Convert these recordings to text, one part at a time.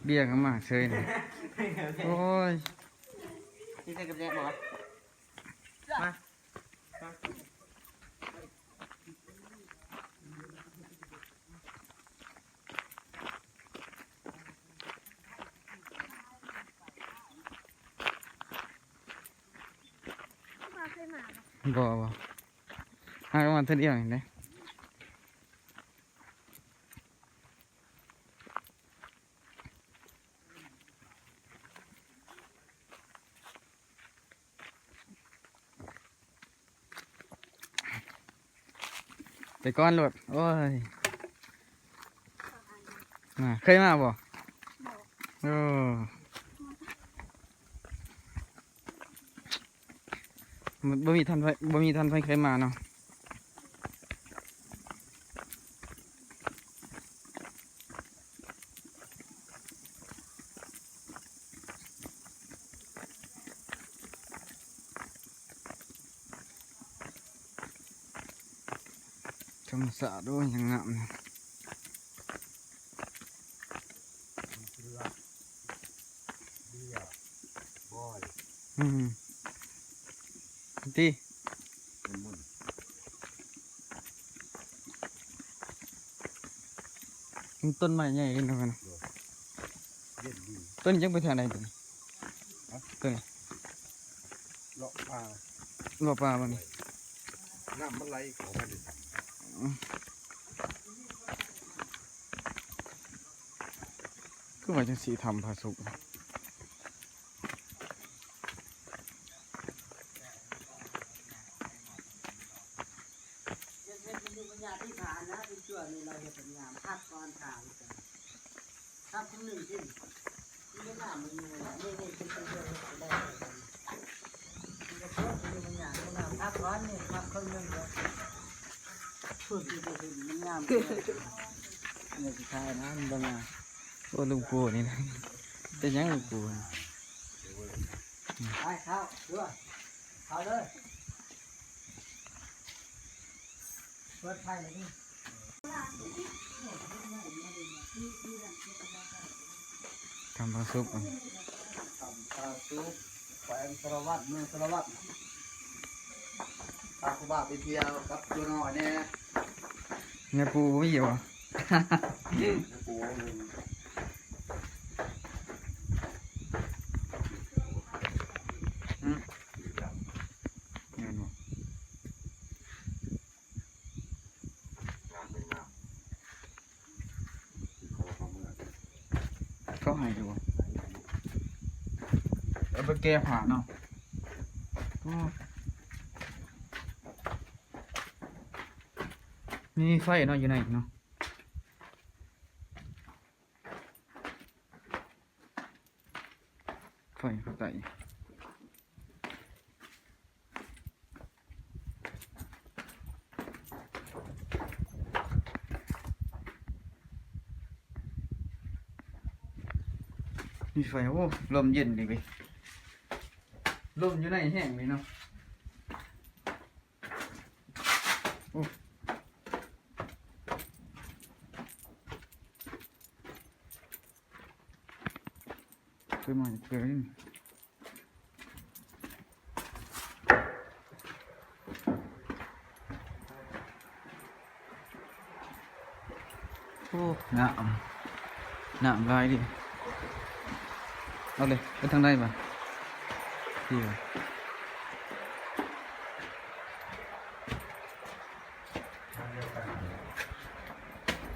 ເບຍກໍມາເຊີຍນີ້ ໂອ້ຍ ນີ້ໃສ່ກັບແຈກບໍ່? ມາ ບໍ່ ບໍ່ ຫາກະມາເທື່ອດຽວນີ້ເດ້. ໄປກ່ອນໂລດ ໂອ້ຍ ນະ ເຄີຍມາບໍ່? ບໍ່ ໂອ້ ບໍ່ມີທ່ານ ບໍ່ມີທ່ານໃຜເຄີຍມາເນາະ. ທຳມະຊາດ ໂອ້ຍ ຍັງງາມ. ເບຍ ບອຍ ອືມ ຕິ ເປັນໝຸ່ນ ມັນຕົ້ນໄມ້ໃຫຍ່ຂຶ້ນເນາະ. ໂດຍ ເຢັນດີ. ຕົ້ນນີ້ຈັກໄປທາງໃດ ຕົ້ນນີ້? ຮະ? ຕົ້ນນີ້ ເລາະປ່າ ເລາະປ່າບໍ່ນີ້? ນ້ຳມັນໄຫຼເຂົ້າມາເດ້. ອືມ ຄືວ່າຈັ່ງຊີ້ ຖ້ຳພະສຸກ ເຮັດ ເຮັດມັນຢູ່ບັນຍາທິຖານນະ ທີ່ຊົ່ວນີ້ລາວເຮັດບັນຍາ ພັກກ່ອນທ່າ ພັກຄົນໜຶ່ງທີ່ ໂອ້ ລຸງປູ່ນີ້ນະ ເປັນຫຍັງລຸງປູ່ນີ້? ໄປ ເຂົ້າ ເຂົ້າເລີຍ ເປີດໄຟເລີຍນີ້. ທຳພະສຸກ ທຳພະສຸກ ແຂວງສາລະວັດ ເມືອງສາລະວັດ. ພາຄູບາໄປທ່ຽວກັບຕົວນ້ອຍແດ່. ຍາປູບໍ່ມີຫວາ? ຍາປູ ອືມ ແມ່ນບໍ່? ເຂົາໃຫ້ຢູ່ ເອົາໄປແກ້ຜ້າເນາະ. ໂອ້ ມີໄຟເນາະ ຢູ່ໃນເນາະ. ໄຟເຂົ້າໃຕ້ ມີໄຟ. ໂອ້ ລົມເຢັນດີເວີຍ ລົມຢູ່ໃນແຮງເລີຍເນາະ. ໂອ້ ເຄີຍມາເທື່ອນີ້. ໂອ້ ນ້ຳ ນ້ຳຫຼາຍເດ. ເອົາເລີຍ ໄປທາງໃດບາດນີ້?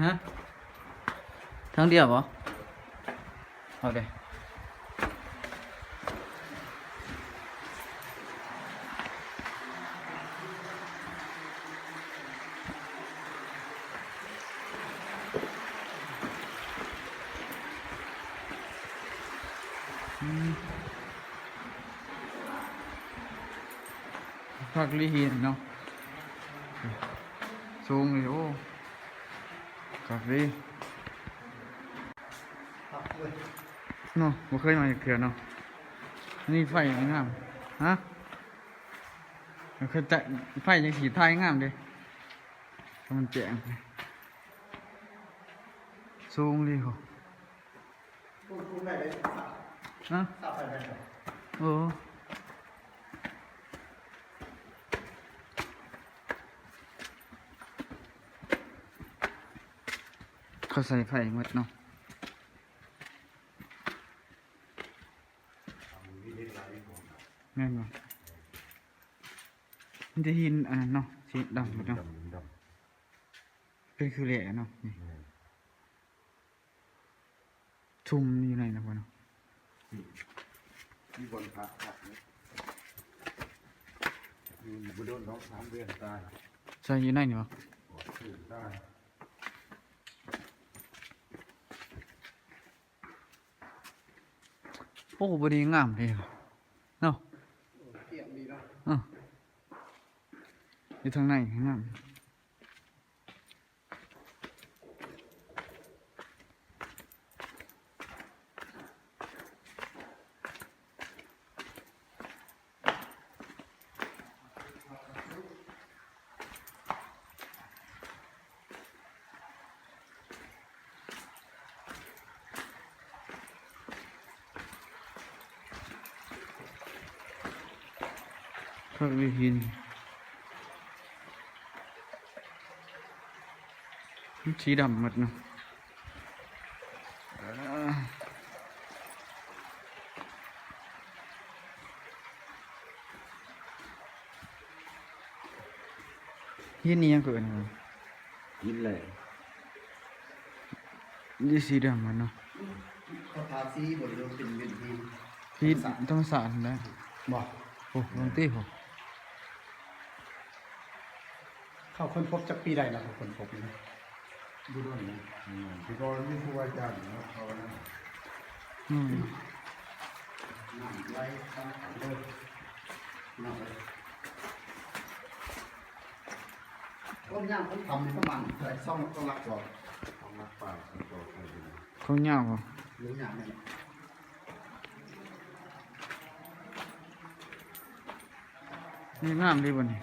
ຮະ? ທາງດຽວບໍ? ເອົາເດ້. ອືມ ຄັກອີ່ຫຼີເນາະ ສູງເລີຍ. ໂອ້ ຄັກເລີຍເນາະ ບໍ່ເຄີຍມາຈັກເທື່ອເນາະ. ມີໄຟງາມ ຮະ? ເຂົາຈະ ໄຟຈັ່ງຊິຖ່າຍງາມເດ້ ມັນແຈ້ງ ສູງເດ້. ຮະ? ເອີ ເຂົາໃສ່ໄຟໝົດເນາະ. ແມ່ນບໍ່? ມີແຕ່ຫີນອັນນັ້ນເນາະ ສີດຳໝົດເນາະ. ເປັນຄືແຮ່ເນາະ ນີ້. ຊຸ່ມຢູ່ໃນນັ້ນບໍ່ເນາະ? ມີບ່ອນພະພັກເນາະ ຢູ່ບໍ່ດົນດອກ ສາມເດືອນຕາຍ. ໃສ່ຢູ່ໃນນີ້ບໍ່? ໂອ້ ບໍ່ໄດ້ງາມເດ້ເນາະ. ໂອ້ ກ້ຽງດີເນາະ. ເອີ ຢູ່ທາງໃນງາມ. ຄັກດີຫີນ ມັນສີດຳໝົດເນາະ. ຫີນນີ້ຫຍັງເອີ້ນ? ຫີນແຮ່. ນີ້ສີດຳຫັ້ນເນາະ. ເຂົາທາສີບໍ ຫຼືວ່າເປັນຫີນ? ຫີນທຳມະຊາດຫັ້ນແຫຼະ. ບໍ່? ໂອ້ ເບິ່ງຕິໂຫ. ເຂົາຄົ້ນພົບຈັກປີໃດລະ ເຂົາຄົ້ນພົບນີ້? ບໍ່ດົນນະ. ອືມ ທີ່ກ່ອນມີຄູອາຈານເນາະ ເຂົານັ້ນ. ອືມ ນ້ຳໄຫຼທາງເດີ ນ້ຳໄຫຼ. ຄວາມຍາວຂອງຖ້ຳນີ້ປະມານເທົ່າໃດ? ສອງ ສອງຫຼັກກວ່າ ສອງຫຼັກປາຍ ສອງຕໍ່ໄປ. ຄວາມຍາວບໍ່? ຍາວແມ່ນ. ນີ້ງາມດີບໍ່ນີ້?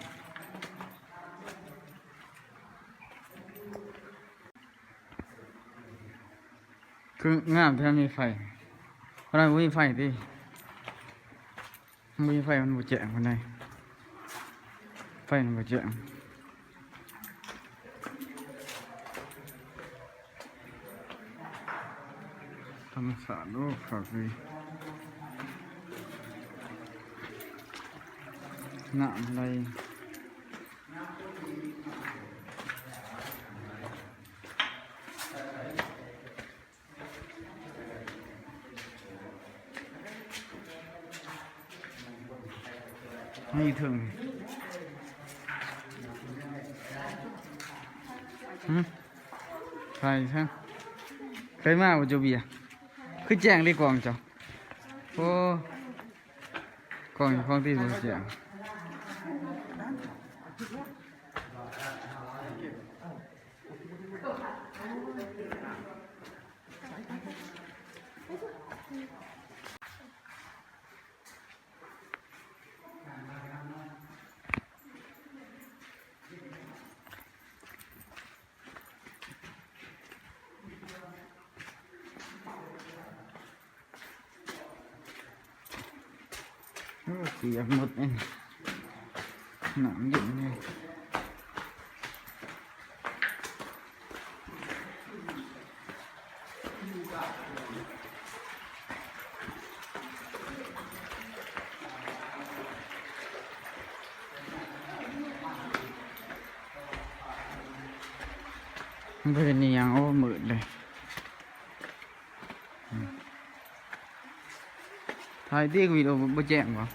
ຄືງາມແທ້ ມີໄຟ. ເຮົາບໍ່ມີໄຟຕິ? ບໍ່ມີໄຟມັນບໍ່ແຈ້ງປານໃດ. ໄຟມັນບໍ່ແຈ້ງ. ທຳມະຊາດ ໂອ້ ຄັກເລີຍ ນ້ຳໄຫຼ. ໃນເທິງ ຫື ໄປຊະ. ເຄີຍມາບໍ່ເຈົ້າເບຍ? ຄືແຈ້ງເດ້ກ້ອງເຈົ້າ. ໂອ້ ກ້ອງຂອງທີ່ບໍ່ແຈ້ງ. ໂອ້ ປຽກໝົດເລີຍ ນ້ຳເຢັນເລີຍ. ມັນບໍ່ເຫັນອີ່ຫຍັງ ໂອ້ ມືດເລີຍ. ອືມ ຖ່າຍຕິ ວິດີໂອບໍ່ແຈ້ງບໍ່?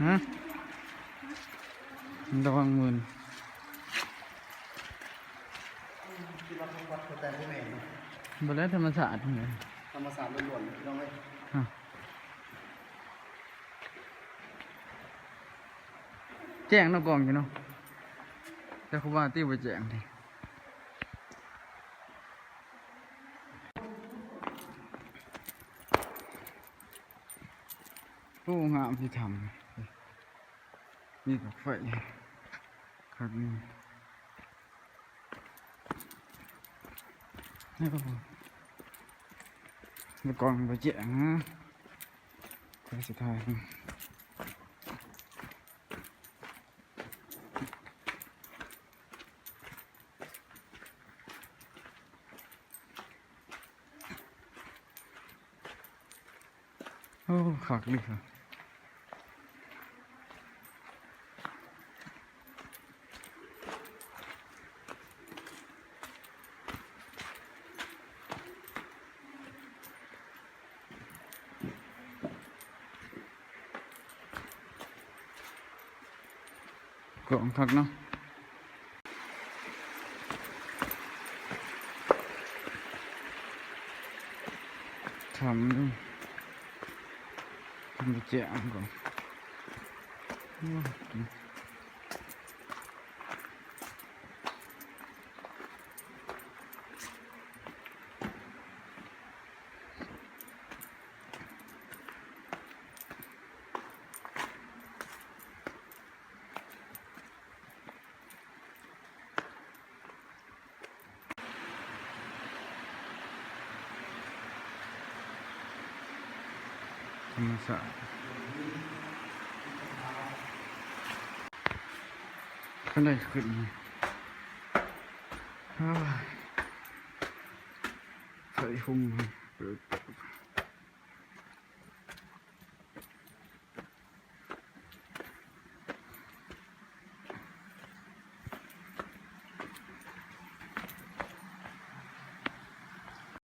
ຮະ? ລະວັງມືນ. ບໍ່ແລ້ວ ທຳມະຊາດ ທຳມະຊາດລ້ວນໆ ພີ່ນ້ອງເອີຍ. ຮະ? ແຈ້ງເນາະ ກ້ອງຢູ່ເນາະ ແຕ່ຄືວ່າຕິບໍ່ແຈ້ງເດ. ໂອ້ ງາມທີ່ຖ້ຳ ມີດອກໄຟຄັກນີ້ ໂອ້ ແລ້ວກ້ອງບໍ່ແຈ້ງນະ ຂ້ອຍຊິຖ່າຍ ໂອ້ ຄັກອີ່ຫຼີ ກວ້າງຄັກເນາະ ຖ້ຳ ຖ້ຳແຈ້ງກ່ອນ ໂອ້. ທຳມະຊາດ ຄັນໄດ້ຂຶ້ນ ໂອ້ຍ ໄຟຮຸ່ງ ເປີດ.